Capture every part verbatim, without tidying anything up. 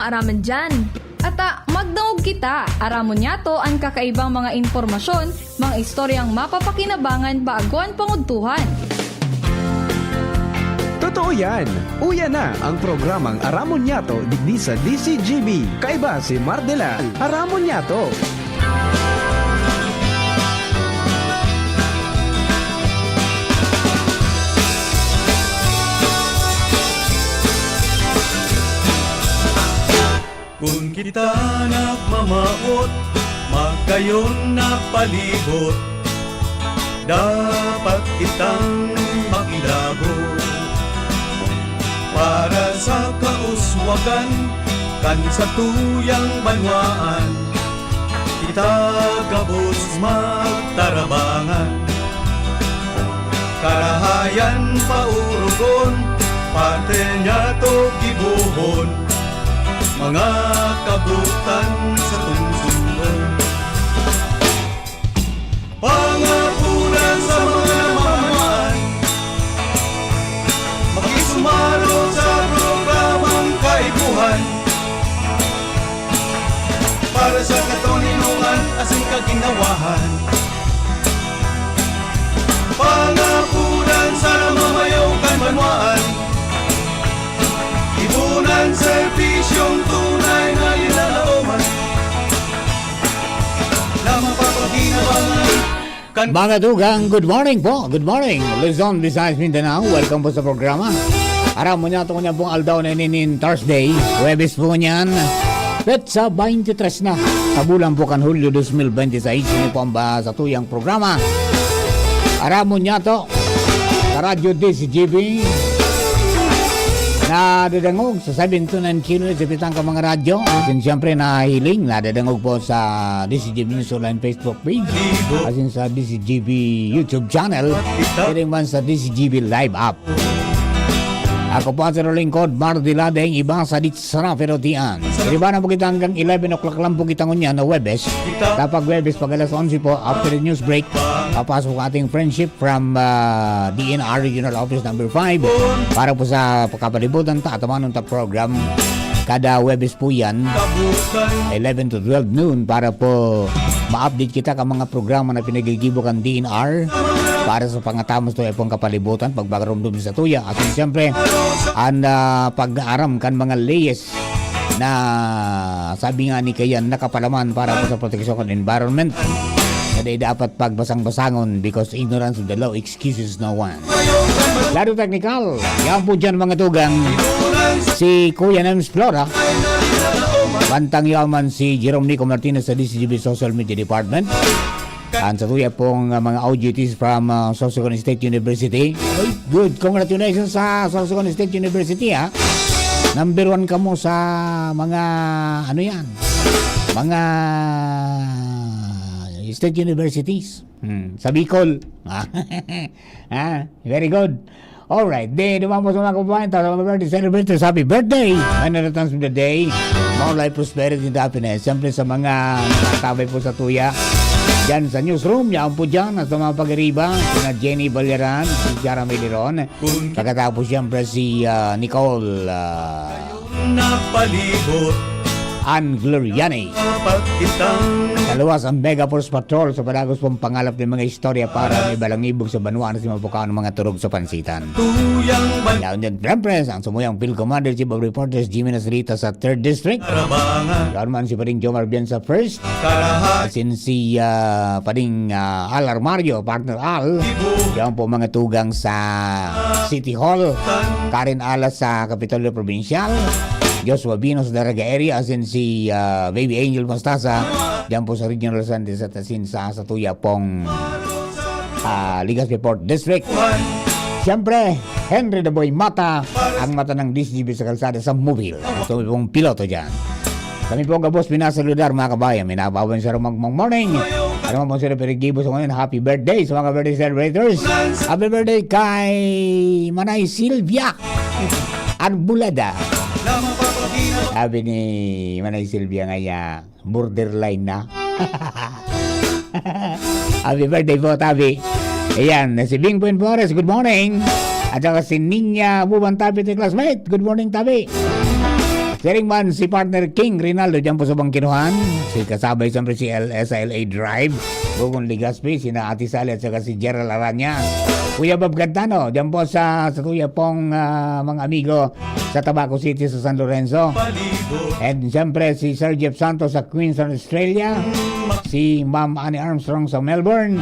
Aramon diyan. Ata, magdangog kita. Aramon niyato an kakaibang mga impormasyon, mga istoryang mapapakinabangan bago an pangudtuhan. Totoo yan! Uya na ang programang Aramon Niyato digdi sa D C G B. Kaiba si Mardela. Aramon Niyato! Kun kita nagmamawot, magkayon na palibot, dapat kitang makilabot. Para sa kauswagan kan satuyang banwaan, kita gabos magtarabangan. Karahayan paurugon, parte niyato gibohon, mga kabutan sa tungsungon. Pangapunan sa mga namamaan, makisumaro sa programang kaipuhan. Para sa katoninongan asin kaginawahan. Pangapunan sa namamayo kan banwaan. Ibunan serbisyong tunay na linalaoman na mapapakinabangan. Mga tugang, good morning po. Good morning, Luzon, Visayas, Mindanao. Welcome po sa programa. Aram mo niya, itong niya pong aldaw na ininin Thursday. Huwebes po niyan. Petsa twenty-three na. Sa bulan po kan Hulyo twenty twenty-six. Ini po ang ba sa tuyang programa. Aram mo niya to. Sa Radyo D C G B. Nadadangog sa seven two nine kilohertz sa pitang ka mga radyo. Asin siyempre nahiling, nadadangog po sa D C G B News Online Facebook page. Asin sa D C G B YouTube channel. Piring man sa D C G B Live app. Ako po ang sarong lingkod, Mardy Ladeng, iba sa Ditsara, Perotian. Iba na po kita hanggang eleven o'clock lang po kita ngunyan na Webes. Kapag Webes, pag alas onse po, after the news break, papasok ang ating friendship from uh, D N R Regional Office number five para po sa kapalibutan ta at manon ta program kada Webes po yan, eleven to twelve noon, para po ma-update kita ka mga programa na pinagigibo kan D N R para sa pangatamos to epong kapalibutan, pagpakarumdum sa tuya. At siyempre, ang uh, pag-aaram kan mga layes na sabi nga ni Kayan, nakapalaman para po sa proteksyon kan environment na di dapat pagbasang-basangon because ignorance of the law excuses no one. Lado teknikal, yan po dyan mga tugang, si Kuya Nems Flora. Bantang yaman si Jerome Nico Martinez sa D C G B Social Media Department. Ang sa tuya pong uh, mga O G Ts from uh, Sorsogon State University. Oy, good. Congratulations sa Sorsogon State University, ha. Number one kamo sa mga, ano yan, mga state universities. Hmm. Sa Bicol. Ha? Very good. Alright, di naman po sa mga kababayan, sa mga birthday celebrators, happy birthday! Many returns of the day, more life, prosperity, and happiness. Siyempre sa mga nakatabay po sa tuya, dyan sa newsroom, yan po dyan, at sa mga pag-ariba, sina Jenny Balyaran, si Jara Miliron, pagkatapos siyempre si uh, Nicole uh, Napalibot Ann Gloriani. Dapat kitang Kaluwas ang Mega Force Patrol sa padagos pong pangalap ng mga istorya para may balangibog sa banwa na si Mapukaon ng mga turog sa pansitan. Tuyang ban- Yaon din, Prempres, ang sumuyang Field Commander, Chief of Reporters, Jimmy Nasrita sa third District. Karabangan Yaon man si Pading Jomar Bien sa first. Karahay Asin si uh, Pading uh, Al Armario, partner Al. Yaon po mga tugang sa City Hall. Karen Alas sa Kapitolyo Provincial. Joshua Binos, Daraga area. Asin si uh, Baby Angel Mostasa. Diyan po sa Regional Sunday sa Tasin sa Satuya pong uh, Legazpi Port District. Siyempre, Henry the Boy Mata, ang mata ng D C G B sa kalsada sa Mobile. Ito pong piloto dyan. Kami po gabos pinasaludar mga kabayan. May nabawan sa rumang morning. Ano man po sila pirigibo sa ngayon, happy birthday sa mga birthday celebrators. Happy birthday kay Manay Silvia Arbulada. Sabi ni Manay Silvia ngaya, borderline na. Happy birthday po, Tabi. Ayan, si Bing Buen Flores, good morning. At saka si Ninya Buban Tabi, the classmate, good morning, Tabi. Siring man si partner King Rinaldo diyan po sa Bangkinuhan. Si kasabay siyempre si L S L A Drive, Gogon Legaspi, sina Ate Sally at saka si Gerald Aranya. Kuya Bob Gantano, diyan po sa, sa tuya pong ah, mga amigo sa Tabaco City sa San Lorenzo. And siyempre si Sir Jeff Santos sa Queensland, Australia. Si Ma'am Annie Armstrong sa Melbourne.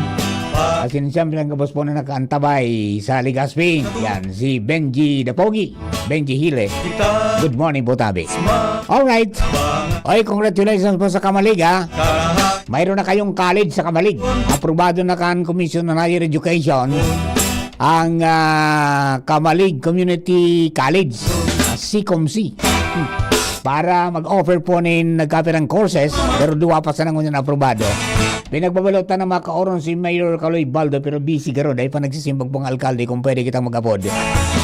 At sin siyempre ang gabos po na nakaantabay sa Legazpi. Yan, si Benji Dapogi. Benji Hile. Good morning po, tabi. Alright. Oy, congratulations po sa Kamalig, ha. Mayroon na kayong college sa Kamalig. Aprobado na kan Commission on Higher Education ang ah, Kamalig Community College, ah, C-COMC. Hmm. Para mag-offer po nin nagkapirang courses, pero duwa pa sana ngunyan aprobado. Pinagbabalotan na makaoron si Mayor Kaloy Baldo, pero busy garo, dahil pa nagsisimbag pong alkalde kung pwede kitang mag-abot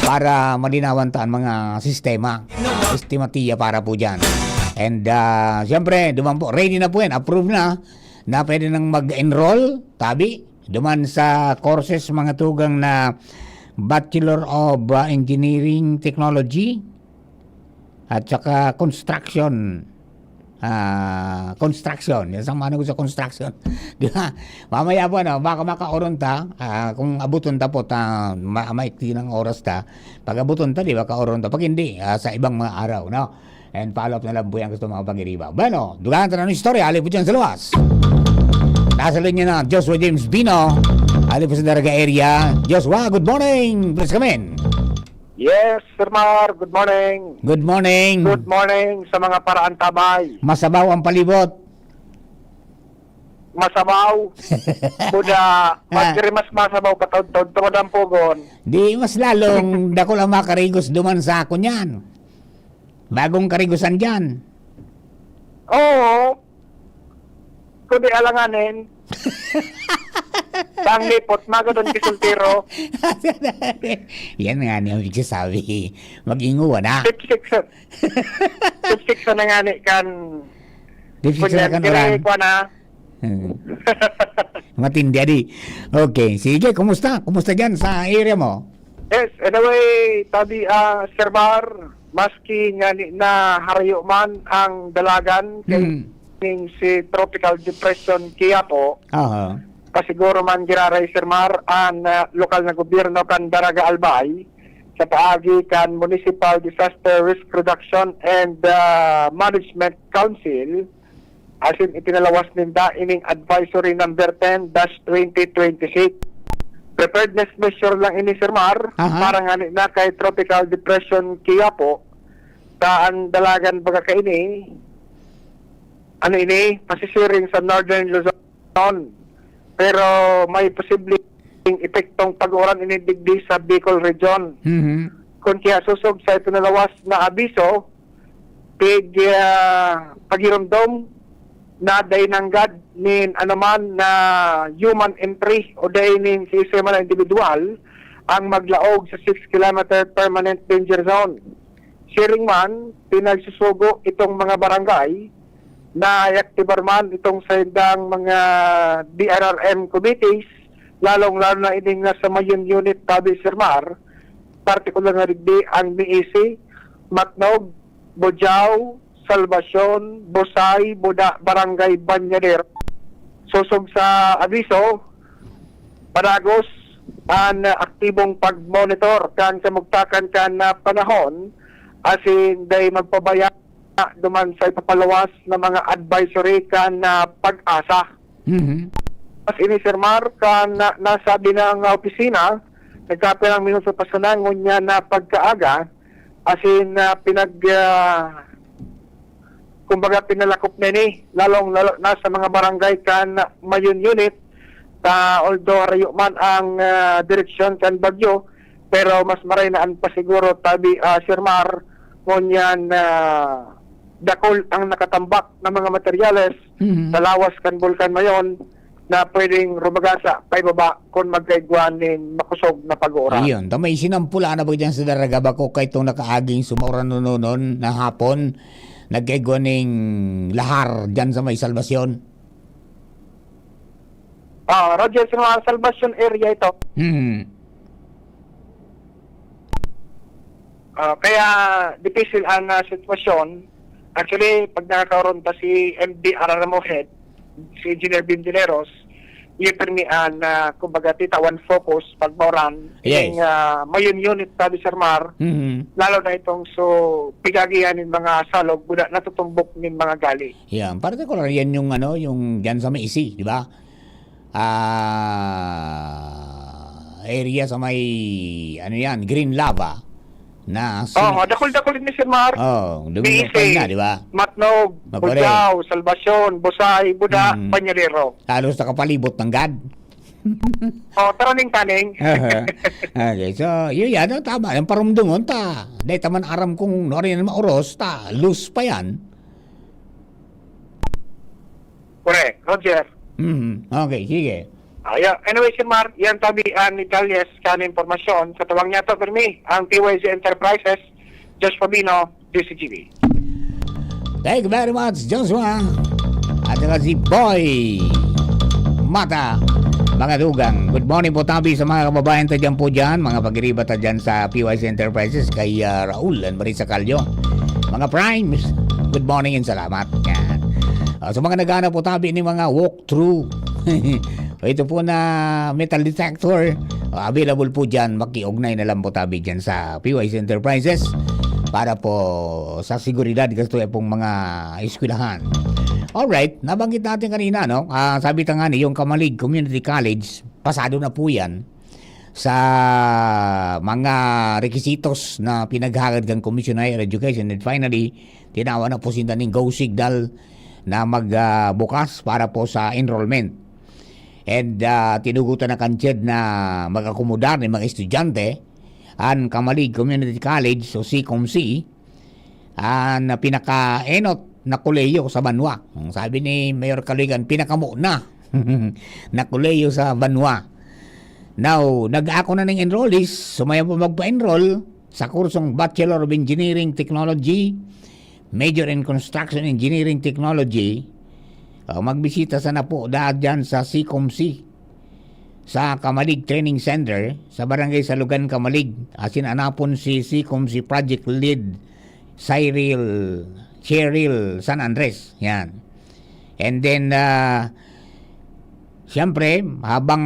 para malinawan ta ang mga sistema. Sistematiya para po dyan. And ah, siyempre, duman po, ready na po yan, approve na, na pwede nang mag-enroll, tabi, duman sa courses, mga tugang na Bachelor of ah, Engineering Technology at saka construction. Ah, construction. Yan sa mano ko sa construction. Di ba? Mamaya po, no? Baka makaoron ta. Ah, kung abuton ta po, ta, ma maikli ng oras ta. Pag abuton ta, di ba, kaoron ta. Pag hindi, ah, sa ibang mga araw, no? And follow up na lang po yan gusto mga pag-iriba. Bueno, dugaan ta na ng istorya. Ali po dyan sa luwas. Nasa linya na, Joshua James Bino. Ali po sa Daraga area. Joshua, good morning. Please come in. Yes, Sir Mar. Good morning. Good morning. Good morning sa mga paraantabay. Masabaw ang palibot. Masabaw. Buda, mas masabaw, pataod-taod, tungod ang pugon. Di mas lalong dakul ang makarigos duman sa ako niyan. Bagong karigusan diyan. Oo. Kundi alanganin. Tanglipot, magadon kisultiro. Yan nga niya ang pigsasabi. Mag-inguwa na. Sipsik sa, sipsik sa nangani kan. Sipsik sa kunyan, kan kaya uran. Kuha na. Hmm. Matindi, adi. Okay, sige, kumusta? Kumusta dyan sa area mo? Yes, anyway, tabi, ah, Sir Mar, maski nga ni, na harayo man ang dalagan kay Hmm. ning si Tropical Depression Kiyapo, Aha. pasiguro man giraray, Sir Mar, ang ah, lokal na gobyerno kan Daraga Albay sa paagi kan Municipal Disaster Risk Reduction and ah, Management Council, asin ipinalawas ninda ining Advisory Number ten dash twenty twenty-six. Preparedness measure lang ini, Sir Mar, Aha. para nga ni na kay Tropical Depression Kiyapo, ta ang dalagan baga kaini, ano ini, pasisiring sa Northern Luzon. Pero may posibleng epektong pag-uran ini digdi sa Bicol Region. Mhm. Kun kaya sosog sa ipinalawas na abiso, pig, ah, pagiromdom na dai nanggad nin anoman na human entry o dai nin siisay man na individual ang maglaog sa six kilometer permanent danger zone. Siring man, pinagsusugo itong mga barangay na iaktibar man itong saindang mga D R R M committees, lalong-lalo na ining nasa Mayon Unit, tabi, Sir Mar, partikular na digdi ang Miisi, Matnog, Bujao, Salvacion, Busay, Buda, Barangay Bañadero. Sosog sa abiso, padagos an aktibong pag-monitor kan kamugtakan kan panahon, asin dai magpabaya duman sa ipapalawas na mga advisory kan, ah, PAGASA. Mhm. Mas ini, Sir Mar, kan na, nasabi na nga opisina, nagkapirang minuto pa sana ngunyan na pagkaaga, asin, ah, pinag, ah, kumbaga, pinalakop na ini, lalong, lalo na sa mga barangay kan Mayon Unit, ta, although harayo man ang, ah, direksyon kan bagyo, pero mas maray na an pasiguro, tabi, ah, Sir Mar, ngunyan, ah, dakul ang nakatambak na mga materyales Mhm. sa lawas kan Bulkan Mayon na pwedeng rumagasa paibaba kun magkaigwa nin makosog na pag-uuran. Ayun, ta may sinampula na ba dyan sa Daraga? Bako kay itong nakaaging sumauran nononon na hapon, nagkaigwa ning lahar dyan sa may Salvacion. Ah, Roger, sa mga Salvacion area ito. Hmm. Ah, kaya dipisil ang, ah, sitwasyon. Actually, pag nakakaoron ta si M D R R M O head, si Engineer Bindileros, iyo pirmi ang, ah, kumbaga, titawan focus pag mauran. Yes. Yung, ah, mayon unit, sabi Sir Mar, Mhm. lalo na itong so, pigagihan ng mga salog, buda natutumbok ng mga gali. Yeah, partikular yan yung ano, yung dyan sa may isi, di ba? Ah, area sa may, ano yan, Green Lava na sina- Oo, dakul-dakul ni Sir Mar. Oh, May duminukan isi, na, di ba? Matnog, Makorek. Bugao, Salvacion, Busay, Buda, Mm. Banyalero. Halos nakapalibot ng gad. Oh, taraning taning. Okay, so, yun yan, no? Tama, yung parumdungon ta. Dahil taman aram kung ano rin ang mauros, ta, loose pa yan. Correct, Roger. Mhm. Okay, sige. Ah, yeah. Anyway, Sir Mar, yan tabi ang detalye sa kanang impormasyon. Sa tawang niya to, Fermi, ang P Y Z Enterprises, Josh Fabino, D C G B. Thank you very much, Joshua. At saka si Boy Mata, mga dugang. Good morning po, tabi, sa mga kababayan ta dyan po dyan, mga pagiriba ta dyan sa P Y Z Enterprises, kay, ah, Raul and Marisa Calyo. Mga Primes, good morning and salamat. Yan. Ah, sa mga naghahanap po, tabi, ni mga walkthrough. Ito po na metal detector, ah, available po dyan. Makiugnay na lang po, tabi, dyan sa P Y Z Enterprises para po sa seguridad, gasto ya pong mga eskwelahan. Alright, nabanggit natin kanina, no? Ah, sabi ta nga ni, yung Camalig Community College, pasado na po yan sa mga requisitos na pinaghagad kan Commission on Higher Education. And finally, tinawan na po sinda ning go signal na mag, ah, bukas para po sa enrollment. And, ah, tinugutan na kan CHED na mag-akomodar nin mga estudyante. An Camalig Community College o C-COMC, an pinakaenot na kolehiyo sa banwa. Ang sabi ni Mayor Caloy kan, pinakamo na na kolehiyo sa banwa. Now, nag-ako na ning enrollees, so mayo pa magpa-enroll sa kursong Bachelor of Engineering Technology, Major in Construction Engineering Technology, ah, magbisita sana po daa dyan sa C-COMC, sa Camalig Training Center, sa Barangay Salugan, Camalig, asin anapon si C-COMC Project Lead, Cyril, Cheryl San Andres. Yan. And then, ah, siyempre, habang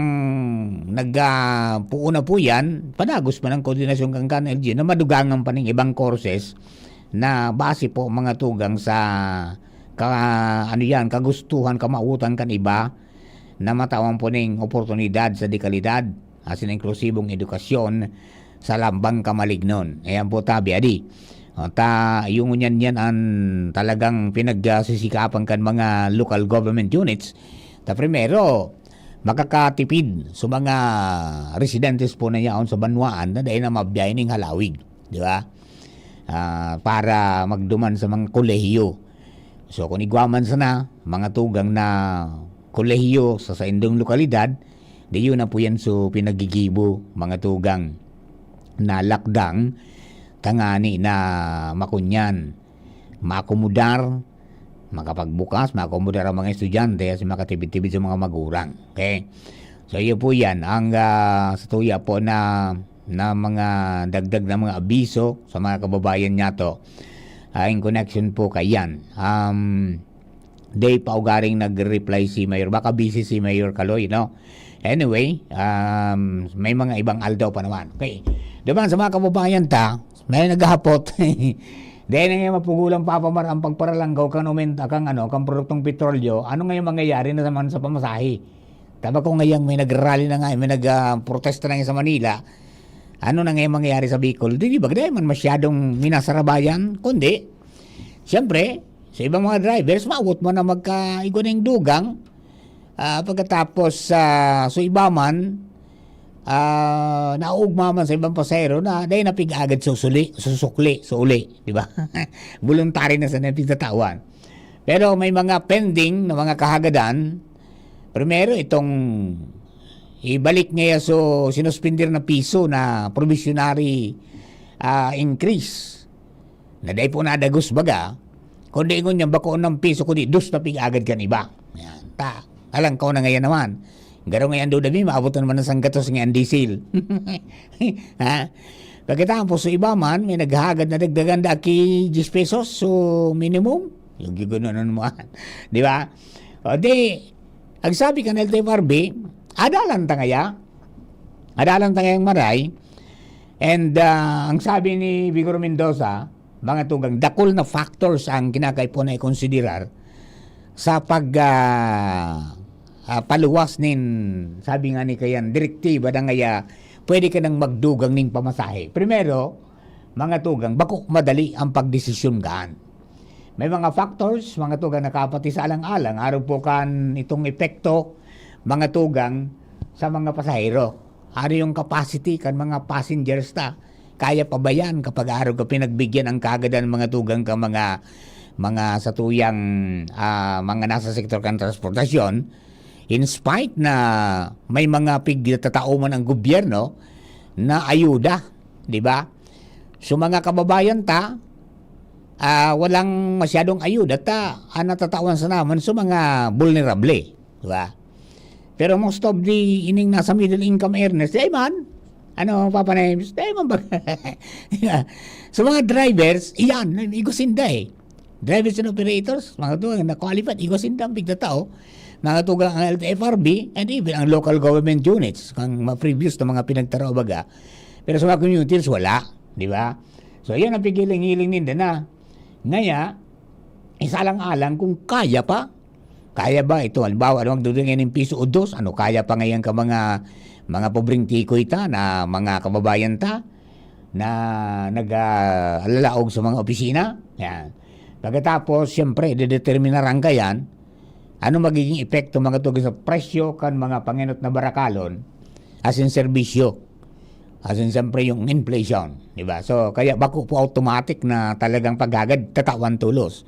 nag, ah, puo na po yan, padagos pa ng koordinasyon kan, kan L G U na madugangan pa ng ibang courses na base po, mga tugang, sa ka-, ano yan, kagustuhan, kamawotan kan iba na matawan po ning oportunidad sa dekalidad asin inklusibong edukasyon sa lambang kamalignon. Ayan po, tabi, adi. O, ta, yung ngunyan yan an talagang pinagsisikapan kan mga local government units. Ta primero, makakatipid sa mga residentes po na yaon sa banwaan na dai na mabiyahe ning halawig, di ba? Ah, para magduman sa mga kolehiyo. So, kung igwa man sana, mga tugang, na kolehiyo sa saindong lokalidad, di yun na po yan so pinagigibo, mga tugang, na lakdang tangani na makunyan, maakomodar, makapagbukas, maakomodar ang mga estudyante at makatibid-tibid sa mga magurang. Okay? So, iyo po yan. Ang, ah, sa tuya po na, na mga dagdag na mga abiso sa mga kababayan niya to, ah, in connection po kaiyan. Um, day pa ugaring nag-reply si Mayor. Baka busy si Mayor Caloy, no? Anyway, um, may mga ibang aldaw pa naman. Okay. Duman sa mga kababayan ta, may naghahapot. Dahil na nga mapugulang papamar ang pagparalanggaw kan umenta kang, ano, kang produktong petrolyo, ano ngayon mangyayari na naman sa pamasahe? Tama ko ngayang may nagrally na nga, may nag, ah, protesta na nga sa Manila. Ano na ngayon mangyayari sa Bicol? Di, di ba, di man masyadong minasarabayan? Kundi, siyempre, sa ibang mga drivers, maawot man na magkaigwa na yung dugang. Ah, pagkatapos, ah, so iba man, ah, naugma man sa ibang pasahero na dahil napig-agad susuli, susukli, suuli, di ba? Voluntary na sa napigtatawan. Pero may mga pending na mga kahagadan. Primero, itong ibalik niya so sinuspindir na piso na probationary, ah, increase. Na dai po nadagos baga, kundi ingon niya, bako ng piso, kundi dos na pig-agad kan iba. Yan. Ta, alang ko na ngayon naman. Garo ngayon daw dami, maabot na naman ng sanggatos ngayon diesel. Ha? Pagkatapos, sa iba man, may naghahagad na dagdagan da ki diyes pesos, so minimum. Yung gigunonon mo, di ba? O di, ang sabi kan L T F R B, adalan ta ngaya. Adalan ta ngayang maray. And ah, ang sabi ni Vigor Mendoza, mga tugang, dakul na factors ang kinakaipo na ikonsiderar sa pag ah, ah, paluwas nin, sabi nga ni kayan, direktiba na ngaya pwede ka nang magdugang ning pamasahe. Primero, mga tugang, bako madali ang pagdesisyon gaan. May mga factors, mga tugang, nakapati sa alang-alang, arog po kan itong epekto, mga tugang, sa mga pasahero. Ano yung capacity kan mga passengers ta? Kaya pa ba yan kapag arog ka pinagbigyan ang kagadan, mga tugang, ka mga mga satuyang ah, mga nasa sektor kan transportasyon, in spite na may mga pigtatao man ang gobyerno na ayuda, di ba? So, mga kababayan ta, ah, walang masyadong ayuda ta, ang natatawan sa naman sa mga vulnerable, di ba? Pero most of the ining nasa middle income earners, di man. Ano, Papa Names? Di man ba? Sa mga drivers, iyan, igos sinda eh. Drivers and operators, mga tugang na qualified, igos sinda ang pigtatao, mga tugang ang L T F R B, and even ang local government units, kang mga previous na mga pinagtaraw baga. Pero sa mga community leaders, wala, di ba? So, yan ang pigiling-hiling ninda na. Ngaya, isa lang alang kung kaya pa. Kaya ba ito? Halimbawa, ano, magdudugay ng piso o dos, ano, kaya pa ngayon ka mga, mga pobreng tikoy ta na mga kababayan ta na nag-, ah, alalaog sa mga opisina? Yan. Pagkatapos, siyempre, dedeterminaran ka yan, ano magiging epekto, mga tugang, sa presyo kan mga pangenot na barakalon asin serbisyo? Asin siyempre yung inflation, di ba? So, kaya bako po automatic na talagang paghagad, tatawan tolos.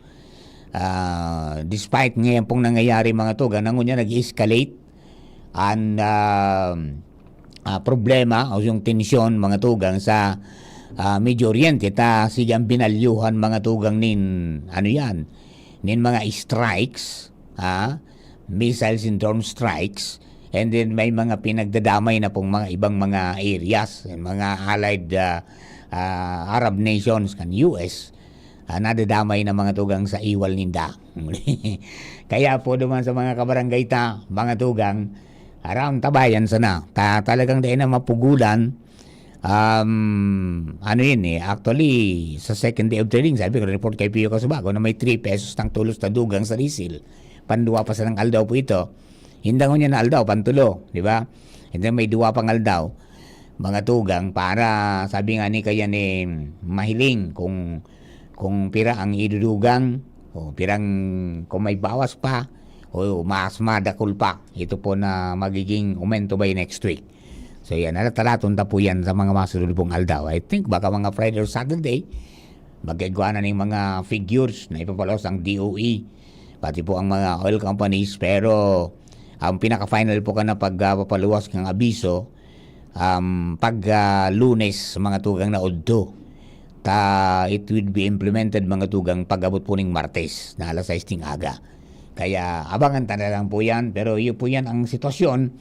Ah, despite ngayon pong nangyayari, mga tugang, na ngunyan nag-escalate ang ah, ah, problema o yung tensyon, mga tugang, sa ah, Medio Oriente, ta sige ang binalyuhan, mga tugang, nin, ano yan, nin mga strikes, ha? Missiles and drone strikes. And then may mga pinagdadamay na pong mga ibang mga areas, mga allied ah, ah, Arab nations kan U S, ah, nadadamay na, mga tugang, sa iwal ninda. Kaya po duman sa mga kabarangay ta, mga tugang, aram tabayan sana. Ta, talagang dai na mapugulan. Um, ano yun eh, actually, sa second day of trading, sabi ko, report kay Pio Casubago na may three pesos ng tulos na dugang sa diesel. Panduwa pa sa ng aldaw po ito. Hindi ngunyan na aldaw, pantulo, di ba? And then may duwa pang aldaw, mga tugang, para, sabi nga ni kaya ni Mahiling, kung, kung pira ang idudugang, o pirang, kung may bawas pa, o mas madakul pa. Ito po na magiging aumento by next week. So yan, alatalaton ta po yan sa mga masunod pong aldaw. I think baka mga Friday or Saturday, magkagwa na ning mga figures na ipapalos ang D O E, pati po ang mga oil companies. Pero ang pinaka-final po ka na pagpapaluwas ng abiso, um, pag ah, Lunes, mga tugang, na udto. Ta, it will be implemented, mga tugang, pag-abot po ning Martes na alas sais ning aga. Kaya abangan ta na lang po yan. Pero iyo po yan ang sitwasyon,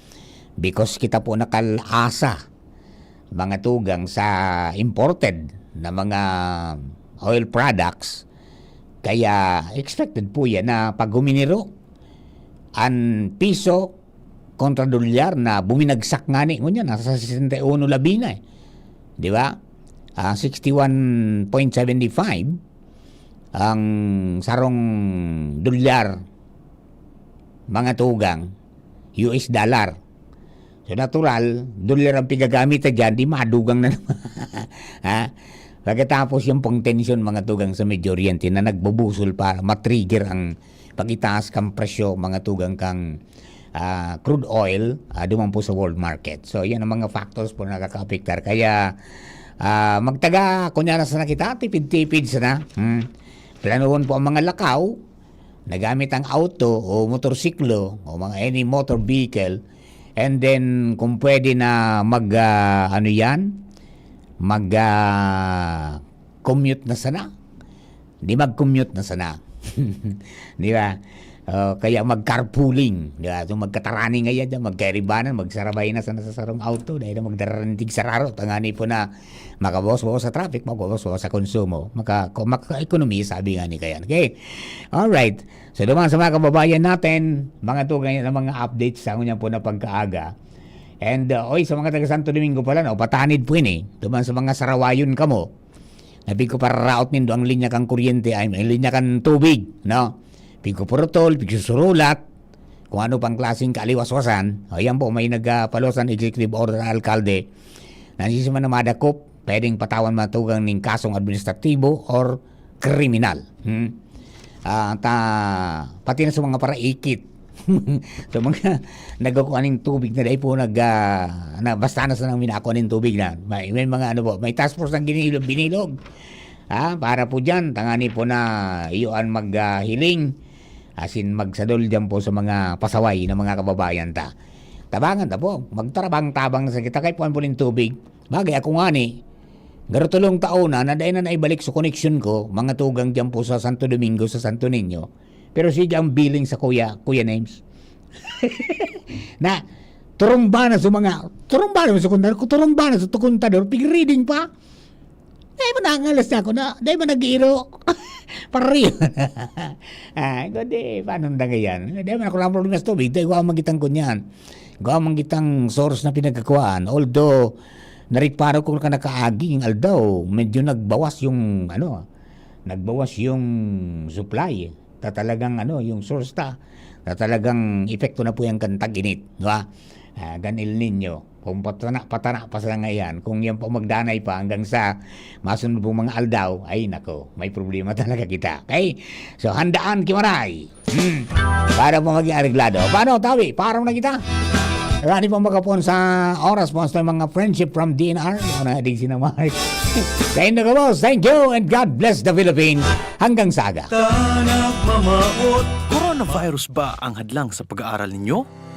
because kita po nakal-asa, mga tugang, sa imported na mga oil products. Kaya expected po yan na pag huminiro an piso kontra dolyar na buminagsak ngani ngunyan, nasa sesenta y uno labi na eh. Di ba? Ah, sixty-one point seventy-five ang sarong dolyar, mga tugang, U S dollar. So, natural, dolyar ang pigagamit na dyan, di madugang na naman. Ha? Pagkatapos yung pong tensyon, mga tugang, sa Medio Oriente na nagbubusol para matrigger ang pag-itaas kang presyo, mga tugang, kang ah, crude oil, ah, duman po sa world market. So, yan ang mga factors po na nakakaapektar. Kaya, ah, magtaga, kunyari sana kita, tipid-tipid sana. Hmm. Planuhon po ang mga lakaw, nagamit ang auto o motorsiklo o mga any motor vehicle, and then kung pwede na mag, ah, ano yan, mag, ah, commute na sana. Di mag-commute na sana. Di ba? Oh, kaya mag-carpooling, di ba? So, magkatarani ngaya diyan, magkairibanan, magsarabay na sa nasasarong auto, dahil na magdararantig sa raro, tangani po na makabawas-bawas sa traffic, makabawas-bawas sa konsumo, maka-, ko-, maka-ekonomiya, sabi nga ni Kayan. Okay? Alright. So, duman sa mga kababayan natin, mga tugang na mga updates sa ngunyan po na pagkaaga. And, uh, oy, sa mga taga Santo Domingo pala, no, patanid po ini. Duman sa mga sarawayon kamo, nabi ko pararaot nindo ang linya kan kuryente, ay, ang linya kan tubig, no? Pigpupurutol, pigsusurulat, kung ano pang klaseng kaaliwaswasan. O, yan po, may nagpaluwas ng executive order ang alkalde na siya man na madakop, pwedeng patawan matugang ning kasong administratibo or kriminal. Hmm? Ah, ta, pati na sa mga paraikit. So, mga nagkukuha ning tubig na dahil po nag, ah, na, basta na sa nang minakuha ning tubig na. May, may mga ano po, may task force ang ginilo-, binilog. Ha? Para po dyan, tangani po na iyo ang maghiling. Asin magsadol dyan po sa mga pasaway na mga kababayan ta. Tabangan ta po. Magtarabang-tabang na sa kita kay puan po ning tubig. Bagay, ako nga ni, garo tulong taon na, na dai na naibalik sa koneksyon ko, mga tugang dyan po sa Santo Domingo, sa Santo Niño. Pero sige ang billing sa kuya, Kuya Names. Na, turumba na sa mga, turumba na sa kontador, turumba na sa kontador, pig-reading pa. Dai man nangalas na ako na, dai man nag-iiro. Pariyo. Ah, ikaw di, paano na ganyan? Dai man ako lang problema sa tubig, dai ko ang magitang kunyan. Ko ang magitang source na pinagkakuhaan. Although, nariparo ko ka nakaaging aldaw, medyo nagbawas yung, ano, nagbawas yung supply. Ta talagang, ano, yung source ta, ta talagang epekto na po yan kan tag-init, di ba? Ah, kan El Nino. Kung patana, patana pa sa ngayon, kung yan po magdanay pa hanggang sa masunod pong mga aldaw, ay nako, may problema talaga kita. Okay? So, handaan kimaray. Hmm. Para po maging areglado. Paano, Tawi? Parang na kita? Rani po magkapon sa oras po sa mga friendship from D N R. Ano na, di sinamay. Sa inyo ka, boss. Thank you and God bless the Philippines. Hanggang sa aga. Coronavirus ba ang hadlang sa pag-aaral ninyo?